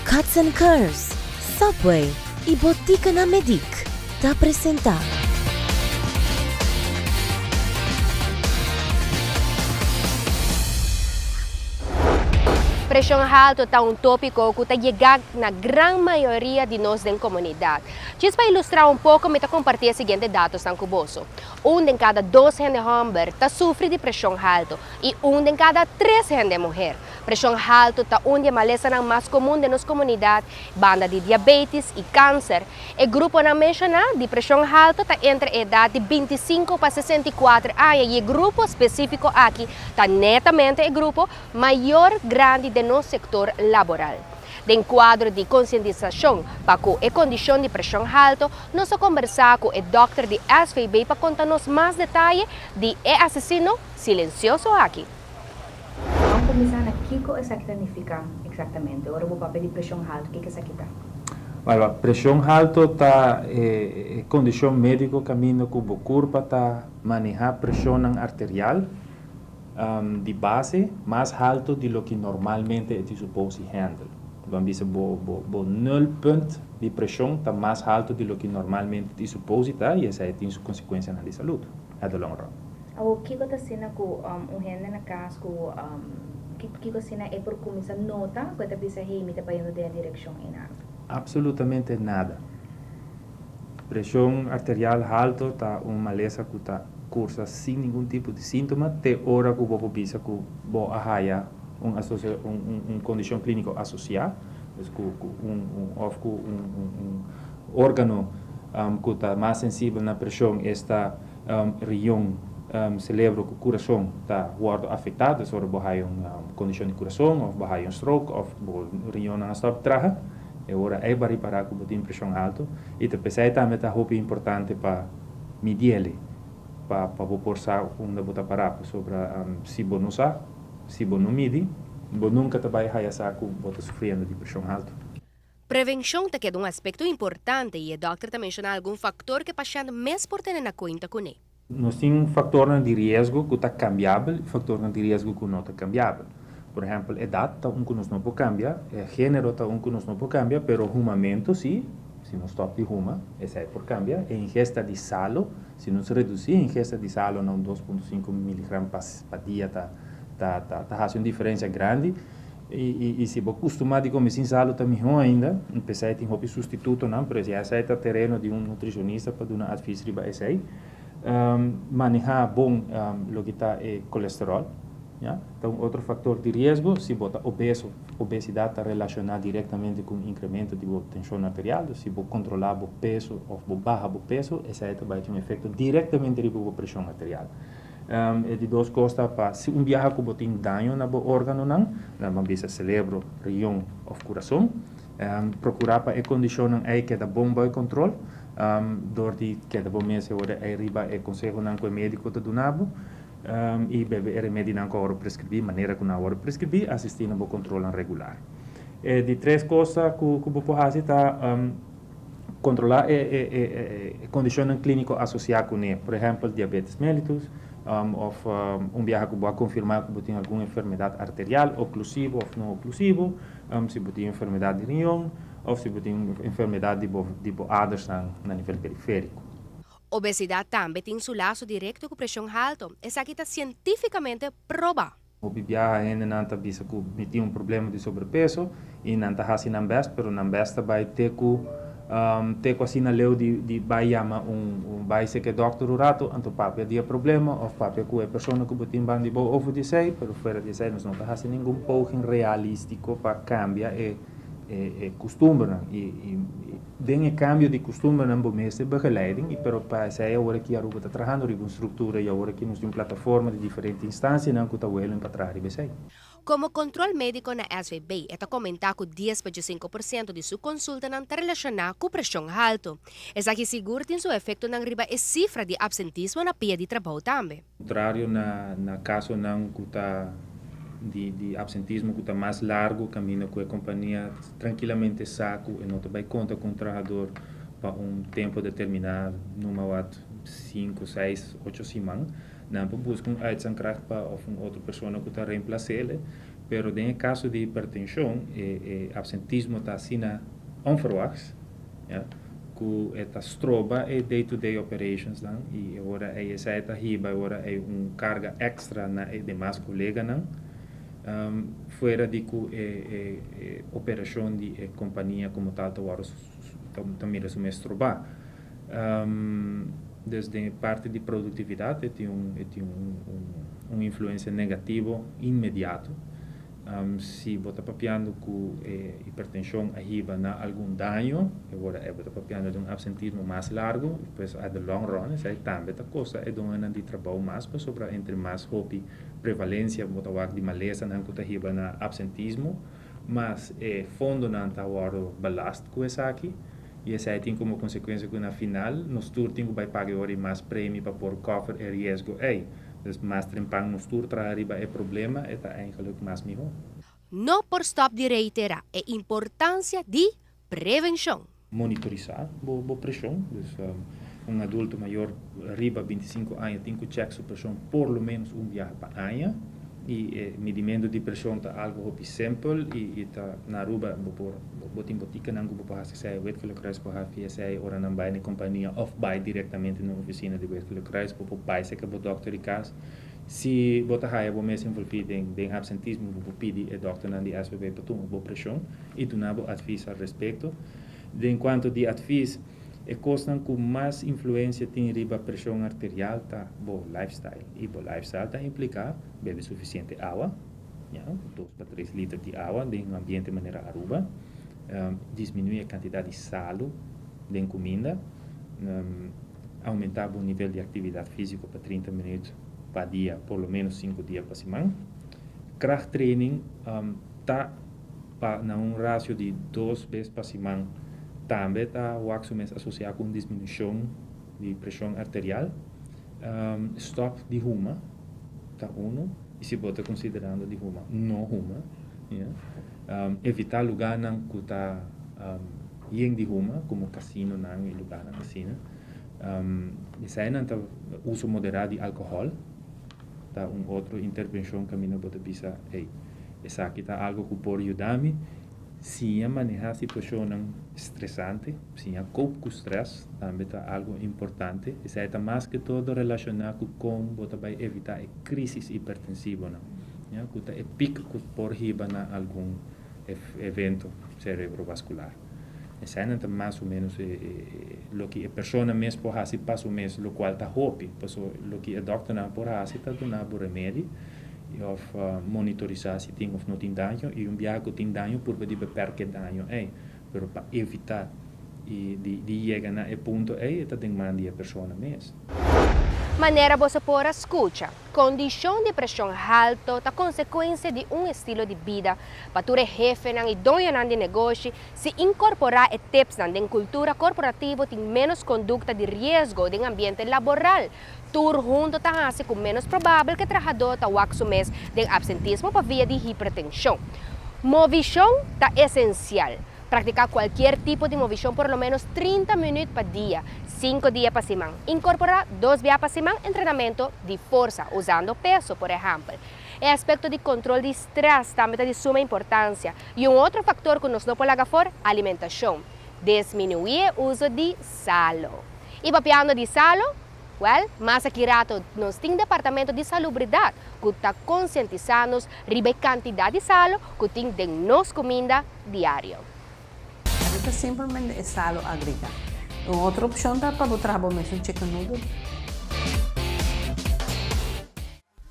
Cuts and Curves, Subway y Boticanan Medic ta presenta. Preshon halto ta un tópiko ku ta yega na gran mayoria di nos den komunidat. Djis pa ilustrá un poko mi ta kompartí e siguiente datosnan ku boso. Un den kada dos hende hòmber ta sufri di preshon halto i un den kada tres hende muher. Preshon haltu ta un di e malesanan mas komun den nos komunidat, banda di diabetis i kanser. E gruponan menshoná di preshon haltu ta entre e edat di 25 pa 64 aña i e grupo spesífiko aki ta netamente e grupo mayor grandi den nos sektor laboral. Den kuadro di konsientisashon pa ku e kondishon di preshon haltu, nos a kombersá ku e dòkter di SVB pa konta nos mas detaye di e asesino silensioso aki. Ban kuminsá na kiko esaki ta nifiká eksaktamente. Ora bo papia di preshon haltu, kiko esaki ta? Well, preshon haltu ta e kondishon médiko kaminda ku bo kurpa ta manehá preshonnan arterial di base mas haltu di loke normalmente e tin supos di handle. Ban bisa bo bo nulpunt di preshon ta mas haltu di loke normalmente tin supos di ta i esei tin su konsekuensianan di salud at the long run. Awor kiko ta asina ku un hende na kas ku kiko asina e por kuminsá nota ku e ta bisa hey mi ta bayendo den e direkshon einan? Absolutamente nada. Preshon arterial halto ta un malesa ku ta kursa sin ningun tipo di síntoma te ora ku bo por bisa ku bo a haya un un kondishon klíniko asosiá, dus ku un òf ku un órgano ku ta mas sensibel na preshon esta riñon, celebro cu curason ta wordo afecta, dus ora bo haya un condicion di curason of bo haya un stroke of bo riñonnan a stop traha, e ora ey bo a ripara cu bo tin presion alto y ta pesey tambe ta hopi importante pa midiele pa pa bo por sa unda bo ta para pasobra si bo no sa, si bo no midi, bo nunca ta bay haya sa cu bo ta sufriendo di presion alto. Prevenshon ta keda un aspekto importante i e dòkter ta menshoná algun faktor ku e pashènt mes por tene na kuenta kuné. Nos tin faktornan di riesgo ku ta kambiabel i faktornan di riesgo ku no ta kambiabel. Por ehèmpel, edat ta un ku nos no por kambia, e género ta un ku nos no por kambia, pero humamentu sí, si nos stòp di huma, esei por kambia. E ingesta di salo, si nos redusí e ingesta di salo na un 2.5 miligram pa dia ta ta hasi un diferensia grandi. I si bo kustumá di kome sin salu ta mihó ainda. P'esei tin hopi sustitutonan, pero ya esei ta tereno di un nutrishonista pa duna advis riba esei. Manehá bon loke ta e kolesteròl, ya, ta un otro faktor di riesgo. Si bo ta obeso, obesidat ta relashoná direktamente ku un inkremento di bo tenshon arterial. Dus si bo kontrolá bo peso òf bo baha bo peso, esei ta bai tin un efekto direktamente riba bo preshon arterial. E di dos kos ta pa si un biaha ku bo tin daño na bo órganonan, nan ban bisa selebro, riñon òf kurason, prokurá pa e kondishonnan ei keda bon bou kontrol dor di keda bo mes e ora ei riba e konsehonan ku e médiko ta duna bo i bebe e remedinan ku a wòrdu preskribí manera ku nan a wòrdu preskribí, asistí na bo kontrolnan regular. E di tres kos ta ku bo por hasi ta. Kontrolá e kondishonnan klíniko asosiá kuné, por ehèmpel diabetes mellitus òf un biaha ku bo a konfirmá ku bo tin algun enfermedat arterial oklusivo òf no oklusivo, si bo tin enfermedat di riñon òf si bo tin enfermedat di bo di bo adersnan na nivel perifériko. Obesidat tambe tin su laso direkto ku preshon halto. Esaki ta sientífikamente probá. Hopi biaha hendenan ta bisa ku mi tin un problema di sobrepeso i nan ta hasi nan bèst, pero nan bèst ta bai te ku te ku asina leu di di bai yama un un bai seke dòkter un ratu, anto papia di e problema òf papia ku e persona ku bo tin banda di bo over di esei, pero fuera di esei nos no ta hasi ningun poging realístiko pa kambia e e kustumbernan i i Den e cambio di custumbernan bo mester begeleiding y pero pa esey awor aki Aruba ta trahando riba un structura y awor aki nos tin un plataforma di diferente instancianan cu ta welen pa traha riba esey. Como control medico na SVB e ta comenta cu 10 pa 15% di su consultanan ta relaciona cu presion halto. Esaki sigur tin su efectonan riba e cifra di absentismo na pia di trabou tambe. Contrario na na casonan cu ta di di absentismo cu ta mas largo caminda cu e compania trankilamente sa cu e no ta bay conta cu un trahador pa un tempo determina, numa wat cinco, seis, ocho siman, nan por busca un uitzendkracht pa of un otro persona cu ta reemplacele. Pero den kaso di hipertenshon, e absentismo ta asina onverwachts, ja, ku ta stroba e day-to-day operations dan i ora esei ta hiba ora e un karga èkstra na e demas koleganan, fuera di ku e operashon di e kompania komo tal ta wòrdu ta mira su mes strobá. Dus den parti di produktividat e tin un influensia negativo inmediato. Si bo ta papiando ku e hipertenshon a hiba na algun daño, ora bo ta papiando di un absentismo mas largu, pues at the long run esei tambe ta kosta e doñonan di trabou mas, pasobra entre mas hopi prevalensia bo ta wak di malesanan ku ta hiba na absentismo, mas e fondonan ta wòrdu belast ku esaki, i esei tin komo konsekuensia ku na final nos tur tin ku bai paga e ora i mas premi pa por cover e riesgo ei. Dus mas trempan nos tur traha riba e problema, e ta eigenlijk mas mihó. No por stòp di reiterá e importansia di prevenshon. Monitorisá bo preshon. Dus un adulto mayor riba 25 aña tin ku chèk su preshon por lo ménos un biaha pa aña. I e midimentu di preshon ta algu hopi simpel i ta na Aruba bo por bo tin botikanan ku bo por hasi esei. Wit Gele Kruis por hasi esei ora nan bai na e kompania òf bai direktamente na ofisina di Wit Gele Kruis. Bo por bai serka bo dòkter di kas. Si bo ta haya bo mes envolví den absentismo, bo por pidi e dòkternan di SVB pa tuma bo preshon i duna bo advis al respekto. Den kuanto di advis, e kosnan ku mas influensia tin riba preshon arterial ta bo lifestyle. I bo lifestyle ta impliká bebe sufisiente awa, ya, 2 pa 3 liter di awa den un ambiente manera Aruba, disminuí e kantidat di salu den kuminda, oumentá bo nivel di aktividat físiko pa 30 minüt pa dia, por lo ménos 5 dia pa siman. Krachttraining ta pa na un rasio di dos bes pa siman tambe ta wak su mes asosiá ku un disminushon di preshon arterial. Stòp di huma ta unu, i si bo ta konsiderando di huma, no huma. Ja. Evitá lugánan ku ta yen di huma, komo kasinonan i lugánan asina. Eseinan ta uso moderá di alkohòl, ta un otro intervenshon kaminda bo ta bisa, hey, esaki ta algu ku por yuda mi. Siña manehá situashonnan stresante, siña cope ku strès tambe ta algu importante. Esei ta mas ke todo relashoná ku kon bo ta bai evitá e krísis hipertensivonan, ja, ku ta e pik ku por hiba na algun evento serebrovaskular. Eseinan ta mas o ménos loke e persona mes por hasi pa su mes, lokual ta hopi, pasobra loke e dòkternan por hasi ta duna bo remedi òf monitorisá si tin òf no tin daño, i un biaha ku tin daño purba di beperk e daño ei, pero pa evitá di yega na e punto ei e ta den man di e persona mes. Manera bo por a skucha, kondishon di preshon haltu ta konsekuensia di un estilo di bida. Pa tur hefenan i doñonan di negoshi, si inkorporá e tipsnan den kultura korporativo, tin ménos kondukta di riesgo den ambiente laboral. Tur huntu ta hasi ku ménos probabel ku e trahadó ta wak su mes den apsentismo pa via di hipertenshon. Movishon ta esensial. Praktiká kualke tipo di movishon por lo ménos 30 minüt pa dia, 5 dia pa siman. Inkorporá 2 dia pa siman entrenamentu di forsa, usando peso, por ehèmpel. E aspekto di kontròl di strès tambe ta di suma importansia. I un otro faktor ku nos no por laga afó, alimentashon. Disminuí uso di salu. I papiando di salu, well, mas aki ratu nos tin departamento di salubridat ku ta konsientisá nos riba e kantidat di salu ku tin den nos kuminda diario. Esta simplemente e salu agregá. Un otro opshon ta pa bo traha mes un chicken noodle.